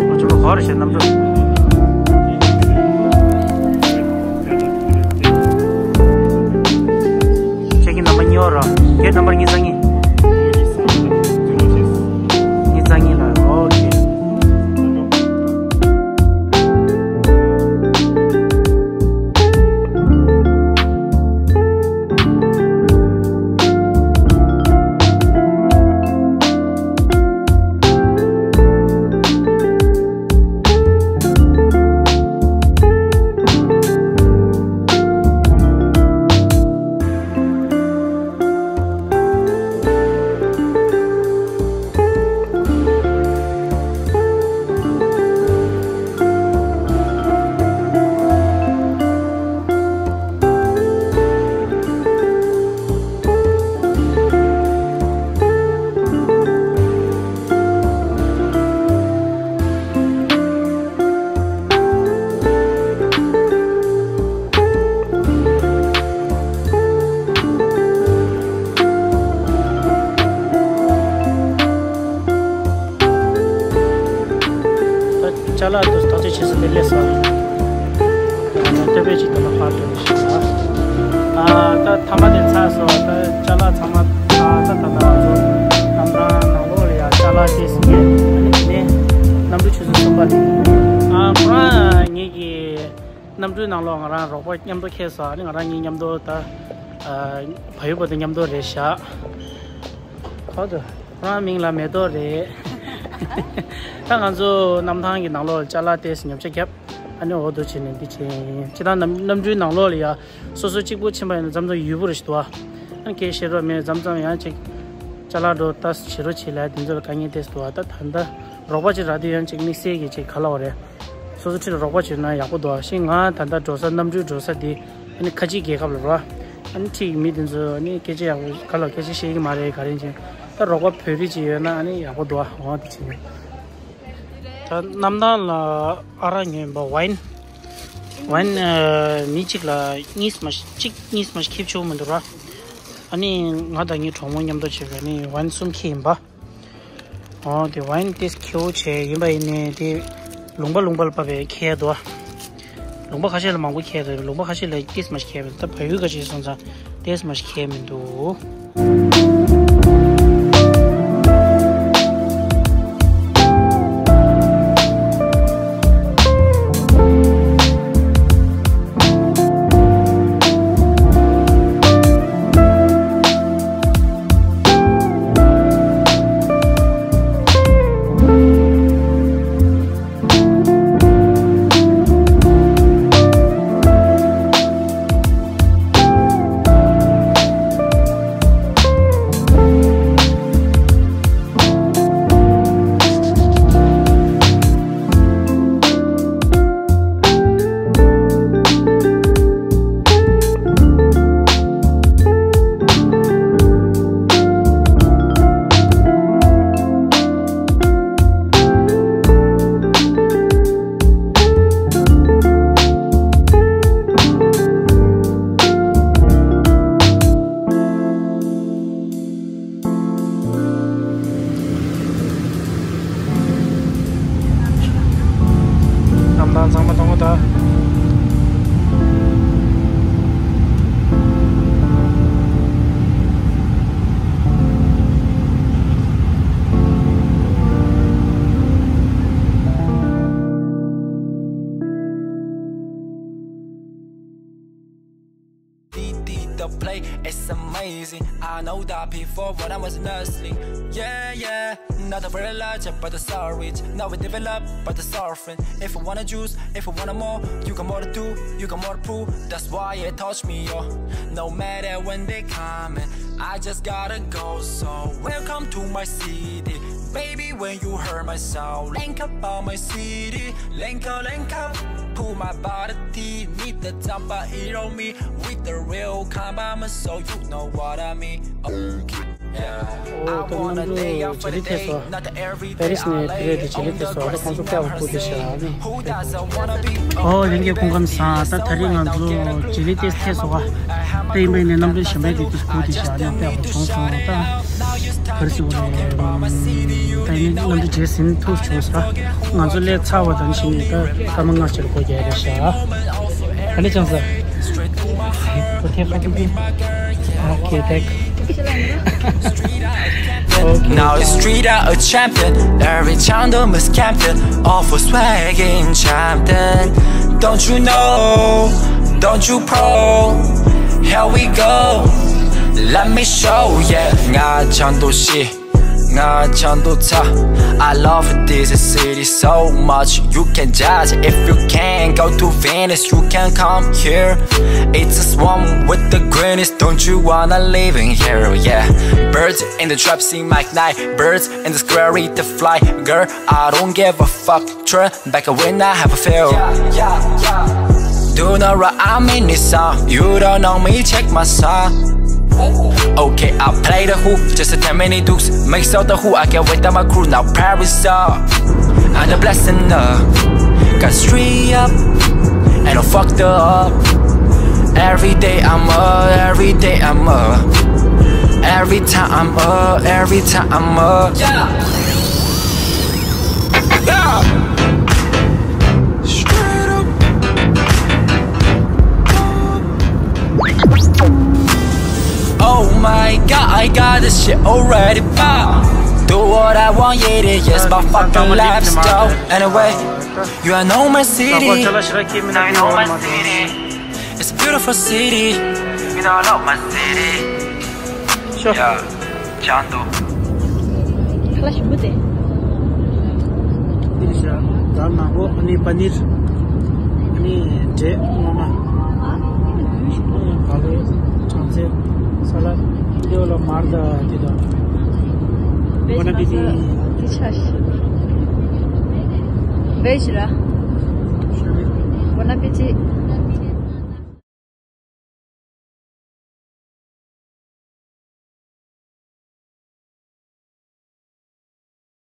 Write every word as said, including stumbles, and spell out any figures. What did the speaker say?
ཨོ་ཅོ་ག་རེ་བྱས་གནམ་གྲུ། ཅེག་གི་ནམ་བར་གཉིས་པ་ར། གེ་ཊི་ནམ་བར་ཉི་ཤུ་རྩ་གཉིས། ཉི་ཤུ་རྩ་གཉིས་ལ། ཨོ་ཁེ། ཅ་ལག་དུ་བརྟག་དཔྱད་བྱེད་ས་དེ་སླེབས་སོང་། ལྟོས་པའི་ཅིག་ཏུ་ལ་ཕར་སྤྲོད་ཞིག་ལ། ཨ་ད་ཐ་མ་དེ་ཚར་སོང་། ད་ཅ་ལག་ཚང་མ་ད་ད་ད་ད་ང་ཚོ་གནམ་ཐང་ནང་ལོགས་ལ་ཡ་ཅ་ལག་སྟེར་ཟིན་ཡོད། ཨ་ནི་དེ་ནས་གནམ་གྲུ་ཆུ་ཚོད་གསུམ་པ་དེ། ཨ་ཁོ་རང་ངེད་ཀྱི་གནམ་གྲུའི་ནང་ལོགས་ང་རང་རོགས་པ་མཉམ་དུ་འཁྱེར་སོང་། ཨ་ནི་ང་རང་གཉིས་མཉམ་དུ་ད་ཨ་བལ་ཡུལ་པ་དང་མཉམ་དུ་རེད་བཞག་ཁོ་ཚོ་ཁོ་རང་མིང་ལ་མེ་ཏོག་རེད། ད་ང་ཚོ་གནམ་ཐང་གི་ནང་ལོགས་ལ་ཅ་ལག་ཏོག་ཙམ་ཉོ་ཆ་བརྒྱབ། ཨ་ནི་འོ་དོ་བྱས་ནས་འདི་བྱས། སྤྱིར་བཏང་གནམ་གནམ་གྲུའི་ནང་ལོགས་ལ་ཡ་སོ་སོ་གཅིག་པུ་ཕྱིན་པ་ཡིན་ན་མཚམས་མཚམས་ཡུལ་པོ་རེ་ཞིག་འདུག་ཨ། ཨ་ནི་སྐད་བཤད་རོགས་མེད། མཚམས་མཚམས་ཡང་ཅིག་ཅ་ལག་འགྲོ་ལྟ་བྱེད་རོགས་བྱེད་ལ་དེ་ཚོ་ལ་དཀའ་ངལ་ཏོག་ཙམ་འདུག་ཨ། ད་ད་ལྟ་རོགས་པ་ཅིག་རག་དུས་ཡང་ཅིག་དམིགས་བསལ་གྱི་ཅིག་ག་ལབ་དགོས་རེད། སོ་སོ་འཁྲིས་ལ་རོགས་པ་བྱེད་ན་ཡག་པོ་འདུག་ཨ། ཤིང་ང་ད་ལྟ་འགྲོ་ས་གནམ་གྲུའི་འགྲོ་ས་འདི་ཨ་ནི་ཁ་ཆེའི་རྒྱལ་ཁབ་ལ་རོ། ཨ་ནི་འཁྲིས་ཀྱི་མི་དེ་ཚོ་ཨ་ནི་སྐད་ཆ་ཡག་པོ་ག་ལ་སྐད་ཆ་བཤད་ཀྱི་མ་རེད། ག་རེ་ཡིན་ཅིག་ད་རོགས་པ་བོད་རིགས་ཅིག་ཡོད་ན་ཨ་ནི་ཡག་པོ་འདུག་ཨ། འོ་དེ་བྱས་ནས། ད་གནམ་ཐང་ལ་ཨ་རག་ཉོས་ཡིན་པ། ཝའིན། ཝའིན་ཨ་མི་གཅིག་ལ་གཉིས་མ་གཅིག་གཉིས་མ་ཁྱེར་ཆོག་མི་འདུག་ར། ཨ་ནི་ང་དང་ངའི་གྲོགས་མོ་མཉམ་དུ་བྱས་པས་ནི་ཝའིན་གསུམ་ཁྱེར་ཡིན་པ། འོ་དེ་ཝའིན་ཏོག་ཙམ་ཁྱེར་བྱས་ཡིན་པ་ཡིན་ནའི་དེ་ལུང་པ་ལུང་པ་ལ་བབས་པའི་ཁྱེར་འདུག་ལུང་པ་ཁ་ཤས་ལ་མང་པོ་ཁྱེར་འདུག་ལུང་པ་ཁ་ཤས་ལ་ཏོག་ཙམ་མ་ཁྱེར་བས། ད་བལ་ཡུལ་ཁ་ཤས་སོང་ཙང་ཏོག་ཙམ་མ་ཁྱེར་མི་འདུག་གནམ་ཐང་ཚང་མ་མཐོང་གི་འདུག D D the play, it's amazing. I know that before when I was in nursing. Yeah, yeah. Not a very large, but the sour rich. Now we develop, but the sour friend. If you wanna juice, if you wanna more, you got more to do, you got more to prove. That's why it touched me, yo. No matter when they coming, I just gotta go. So welcome to my city. Baby, when you heard my sound, link up on my city, link up, link up. Pull my body, need the jump, I eat on me with the real combat, so you know what I mean. Okay. Yeah. I wanna lay out for the day, not the everyday. Paris ནས་དེ་རེད་དེ་ཇི་ལི་དེ་སོགས་ཁོང་ཚོ་སྐྱབས་བུ་དེ་བྱ་ནི། Who doesn't wanna be? ཨོ་ལྷན་རྒྱས་སྐུ་ཁམས་བཟང་། ད་ད་རེས་ང་ཚོ་ཇི་ལི་དེ་ཐེ་སོགས་ད་ཡིན་པའི་ནས་གནམ་གྲུ་གཞན་པའི་དེ་དེ་སྐུ་དེ་བྱ་ནི་སྐྱབས་བུ་བྱུང་སོང་ད། ག་རེ་ཟེར་བ་རེད། ད་ཡིན་གནམ་གྲུ་རྗེས་ཟིན་ཐུག་བྱུང་ས། ང་ཚོ་སླེབས་ཚར་བ་དང་ཕྱིན་ནས་ད་སྐར་མ་ལྔ་ཅིག་སྒོ་རྒྱག་རེད་ཤག་ག་ལེ་ཅང་ས། ཁོ་ཐེ་ཁ་ཐུག་གི། Okay, back. Okay. Now it's street out a champion. Every time the miss captain. All for swag in champion. Don't you know? Don't you pro? Here we go. Let me show, yeah. ང་ཆང་དུ་ཤི། ང་ཆང་དུ་ཚ། I love this city so much. You can judge if you can. Go to Venice, you can come here. It's a swamp with the greenies. Don't you wanna live in here? Yeah. Birds in the trap, sing my night. Birds in the square, eat the fly. Girl, I don't give a fuck. Turn back when I have a feel. Yeah, yeah, yeah. Do not run, I'm in this song. You don't know me, check my song. Okay, I play the hoop, just a ten minute dukes. Mix out the hoop, I can wait on my crew, now Paris up. And the blessing up. Got street up, and I fucked up. Every day I'm up, every day I'm up. Every time I'm up, every time I'm up. Yeah. Yeah. Straight up. Oh my god, I got this shit already. Bah. Do what I want, yeah, it is my fucking lifestyle. Anyway, you are know my city. Now you know my city. It's a beautiful city. You know I love my city. Sure. Yeah. ཅང་དུ། ཁ་ལག་ཞིམ་པོ་དེ། འདི་རེད་ཤག་དར་ནག་པོ། ཨ་ནི་པ་ནིར། ཨ་ནི་འབྲས་ངོ་མ། ཨ་ནི་བ་ལེ། ཁྲག་ཚེ། ས་ལ། འདི་བ་ལ་མར་དང་འདི་དང་། ཝ་ན་པི་ཅི། འདི་ཆ་ཤི། བེ་ཤི་ར། ཝ་ན་པི་ཅི།